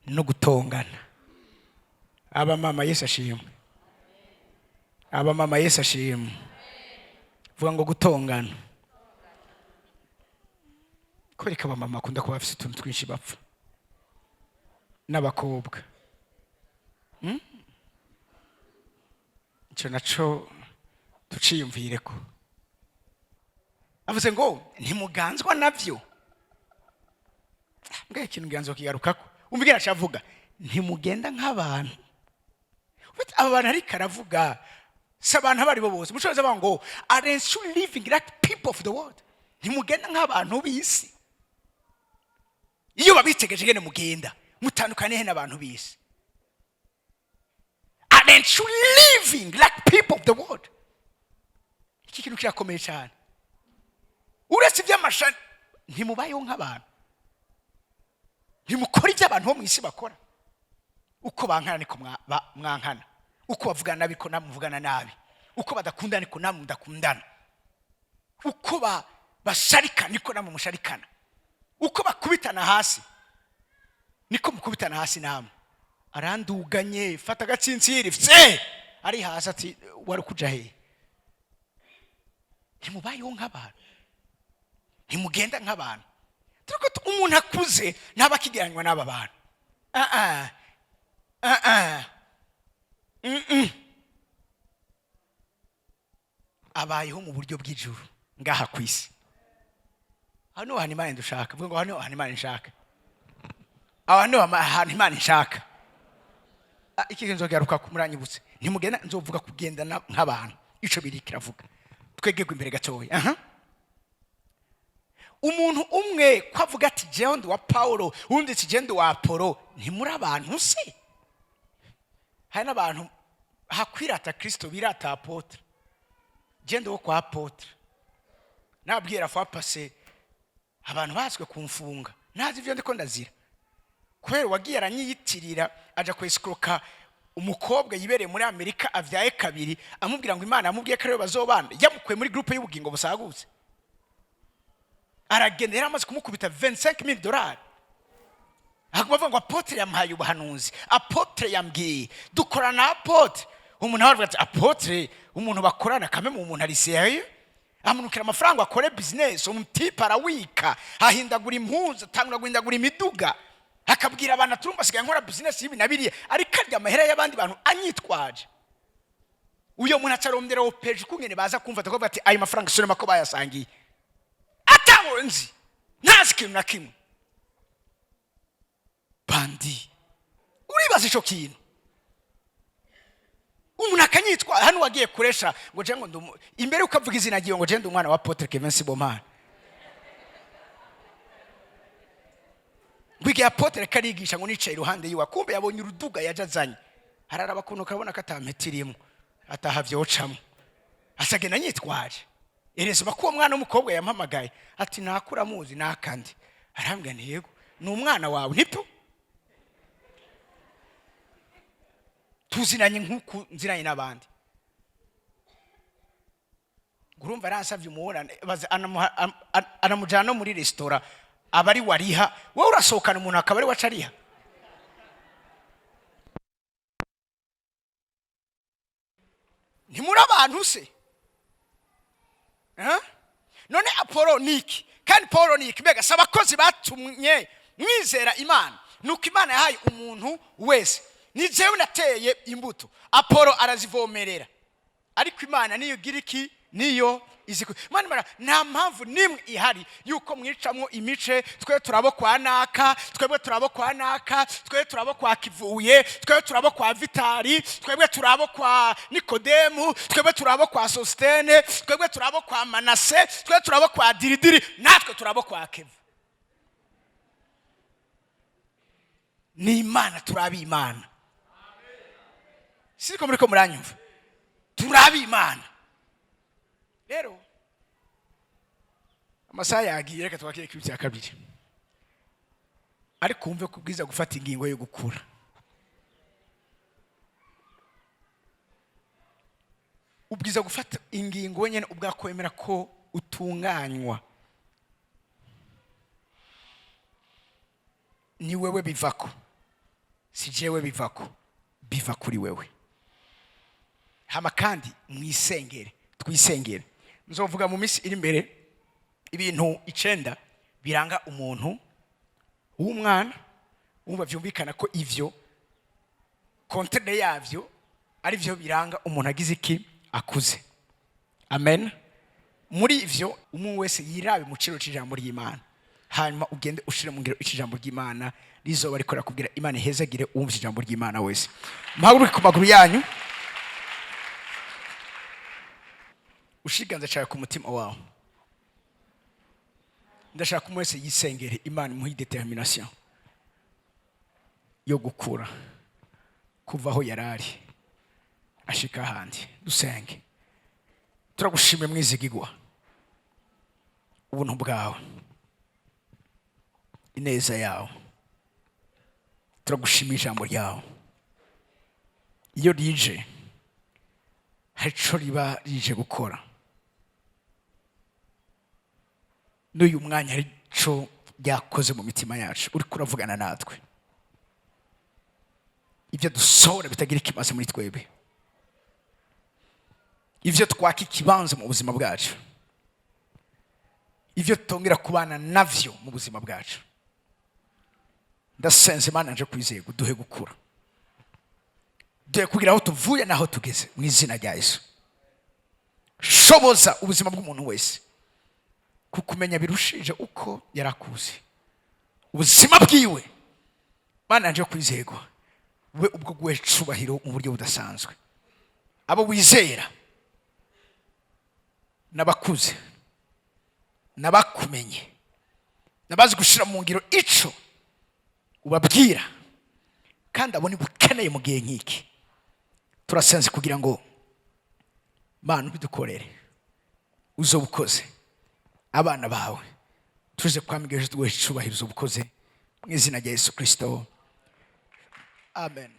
no gutongana. Abamama, Yesu ashimwe. Abamama, Yesu ashimwe. Vuga ngo gutongana. Kwereka abamama bakunda kuba bafise utuntu twinshi bapfa. N'abakobwa. Icyo naco tuciyumvireko. Avuze ngo ntimuganzwa navyo. Mbwa ikintu nganzwa kigarukako. Umubwira acavuga ntimugenda nk'abantu. Ufite aba bantu, ariko aravuga si abantu abo ari bo bose. Mushobora avuga ngo "Aren't you living like people of the world?" Ntimugenda nk'abantu b'isi. Iyo babitegereje ngene mugenda, mutandukaniye he n'abantu b'isi? Aren't you living like people of the world? Iki kintu kirakomeye cyane. Uretse iby'amashani, ntimubayeho nk'abantu, ntimukora ibyo abantu bo mu isi bakora. Uko bankana niko mwankana, uko bavugana nabi ko namwe muvugana nabi, uko badakundana niko namwe mudakundana, uko basharika niko namwe musharikana, uko bakubitana hasi niko mukubitana hasi namwe. Aranduganye, fata agatsintsiri fye ari hasi, ati wari kuja hehe? Ntimubayeho nk'abantu, ntimugenda nk'abantu. Turiko umuntu akuze ntaba akigeranywa n'aba bantu. Ah, ah. Ah, ah. Abayeho mu buryo bw'ijuru ngaha ku isi. Hano hantu Imana dushaka, vuga ngo hano hantu Imana nshaka, aho niho ahantu Imana ishaka. Ah, iki nzogaruka kumuranyibutse. Ntimugenda, nzovuga kugendana nk'abantu, ico biri kiravuga. Twegegwe imbere gatoya. Aha umuntu umwe ko avuga ati jewe ndi wa Paulo, uwundi ati jewe ndi wa Apolo, ntimuri abantu se? Hari n'abantu hakwirata Kristo birata apôtre. Je ndi wo kwa apôtre. Nabwira fois passée, abantu baswe kumfunga, ntazi ibyo ndiko ndazira, kubera wagiye aranyiyitirira, aja kwesikuroka umukobwa yibereye muri Amerika avyaye kabiri, amubwira ngo Imana yamubwiye ko ariwe bazobana, yamukuye muri groupe y'ubugingo busagutse. Aragenda, yari amaze kumukubita 25000 dolari. Haguma avuga ngo apôtre yamuhaye ubuhanuzi, apôtre yambwiye dukorana na apôtre. Umuntu nawe aravuga ati apôtre, umuntu bakorana kame mu muntu ari sérieux, amunukira amafaranga akore business. Umutipe arawika, ahindagura impuzu, atangura guhindagura imiduga, akabwira abantu aturumva asigaye nkora business y'ibi na biriya, ariko arya amahera y'abandi bantu anyitwaje. Uyo muntu acarondera opeje ukungene baza kumva, akavuga ati ayo mafaranga sinema ko bayasangiye, atawo nzi, ntazi ikintu na kimwe. Bandi uribaza ico kintu, umuntu akanyitwa hano wagiye kuresha ngo je ngo imbere ukavuga izina ryiwe ngo je ndi umwana wa apôtre Kevin Sibomana, ngo igihe apôtre karigisha ngo nicaye iruhande yiwe, kumbe yabonye uruduga yaje azanye, araraba ukuntu kabona ko atampeta irimo, ataha vyocamwo, asagenda anyitwaje. Erezima ko uwo mwana w'umukobwa yampamagaye ati nakura muzi nakandi, arambwira nti yego ni umwana wawe, nibyo tuzinanye nk'uku nzinanye n'abandi. Urumva aransabye umubonane, anamujyana no muri resitora, aba ari wariha. Wowe urasohokana umuntu akaba ari waca ariha. Ntimuri abantu se? Eh? None Apolo ni iki kandi Paul ni iki? Mbega si abakozi batumye mwizera Imana? Nuko Imana yahaye umuntu wese. Ni jewe nateye imbuto, Apolo arazivomerera, ariko Imana niyo igira iki, niyo izi Imana nta mpamvu n'imwe ihari yuko mwicamwo imice. Twe turabo kwa naka, twebwe turabo kwa naka, twe turabo kwa Kivuye, twebwe turabo kwa Vitali, twebwe turabo kwa Nikodemu, twebwe turabo kwa Sositene, twebwe turabo kwa Manase, twebwe turabo kwa Diridiri, natwe turabo kwa Keva. Ni Imana, turabe Imana. Siko muriko muranyumva? Turabe Imana. Rero amasaha yagiye, reka twakire ikibi cya kabiri, ariko wumve ko ubwiza gufata ingingo yo gukura. Ubwiza gufata ingingo wenyine ubwakwemera ko utunganywa, ni wewe bivako, si jewe bivako, biva kuri wewe. Hama kandi mwisengere, twisengere. Nzovuga mu minsi iri imbere ibintu 9 biranga umuntu w'umwana. Wumva byumvikana ko ivyo contraire yavyo ari byo biranga umuntu agize iki? Akuze. Amen. Muri ivyo, umwe wese yirabe mu ciro c'ijambo ry'Imana, hanyuma ugende ushire mu ngiro ijambo ry'Imana rizoba rikora kubwira. Imana ihezagire uwumva ijambo ry'Imana wese. Muhaguruke ku maguru yanyu, ushire ikiganza cyawe ku mutima wawe. Ndashaka umwe wese yisengere, Imana imuhe determination yo gukura, kuva aho yari ari ashika ahandi. Dusenge. Turagushimiye, mwizigigwa, ubuntu bwawe, ineza yawe. Turagushimiye ijambo ryawe. Iyo rije, hari ico riba rije gukora. N'uyu mwanya hari ico ryakoze mu mitima yacu. Uriko uravugana natwe. Ibyo dusohora bitagira ikimaze muri twebwe, ibyo twaka ikibanza mu buzima bwacu, ibyo tutongera kubana navyo mu buzima bwacu, ndasenze, Imana nje kwizeye, duhe gukura, duhe kugira aho tuvuye n'aho tugeze. Mu izina rya Yesu, shoboza ubuzima bw'umuntu wese kukumenya birushije uko yarakuze ubuzima bwiwe. Mana nje kwizegwa, we ubwo guhe cubahiro mu buryo budasanzwe. Abo wizera n'abakuze n'abakumenye n'abazi gushira mu ngiro ico ubabwira, kandi abo nibo ukeneye mu gihe nk'iki. Turasenze kugira ngo, Mana, ubidukorere, uzoba ukoze. Abana bawe tuze kwamigeje, tuguhe icubahiro, uzoba ukoze. Mu izina rya Yesu Kristo, amen.